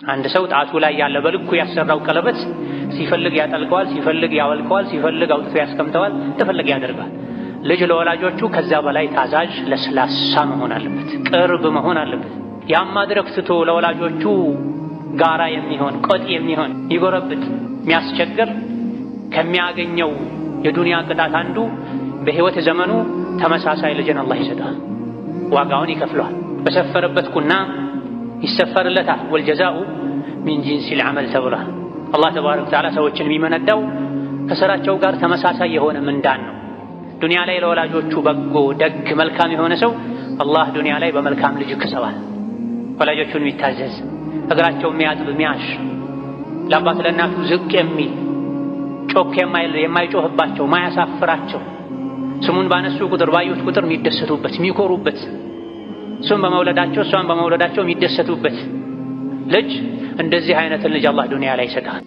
አንድ ሰው ጣቱ ላይ ያለ በልኩ ያሰራው ቀለበት ሲፈልግ ያጠልቀዋል፣ ሲፈልግ ያወልቀዋል፣ ሲፈልግ አውጥቶ ያስቀምጠዋል፣ እንደፈለገ ያደርጋል። ልጅ ለወላጆቹ ከዛ በላይ ታዛዥ፣ ለስላሳ መሆን አለበት፣ ቅርብ መሆን አለበት። ያም ማድረግ ትቶ ለወላጆቹ ጋራ የሚሆን፣ ቆጥ የሚሆን፣ ይጎረብጥ፣ የሚያስቸግር ከሚያገኘው የዱንያ ቅጣት አንዱ በሕይወት ዘመኑ ተመሳሳይ ልጅን አላህ ይሰጣል፣ ዋጋውን ይከፍለዋል። በሰፈረበት ቁና ይሰፈርለታል። والجزاء من جنس العمل ተብሏል። አላህ تبارك وتعالى ሰዎችን የሚመነዳው ከሥራቸው ጋር ተመሳሳይ የሆነ ምንዳን ነው። ዱንያ ላይ ለወላጆቹ በጎ፣ ደግ፣ መልካም የሆነ ሰው አላህ ዱንያ ላይ በመልካም ልጅ ይክሰዋል። ወላጆቹን የሚታዘዝ፣ እግራቸው የሚያጥብ፣ የሚያሽ፣ ለአባት ለእናቱ ዝቅ የሚል፣ ጮክ የማይጮህባቸው፣ ማያሳፍራቸው፣ ስሙን ባነሱ ቁጥር ባዩት ቁጥር የሚደሰቱበት፣ የሚኮሩበት፣ እሱን በመውለዳቸው እሷን በመውለዳቸው የሚደሰቱበት ልጅ፣ እንደዚህ አይነትን ልጅ አላህ ዱንያ ላይ ይሰጣል።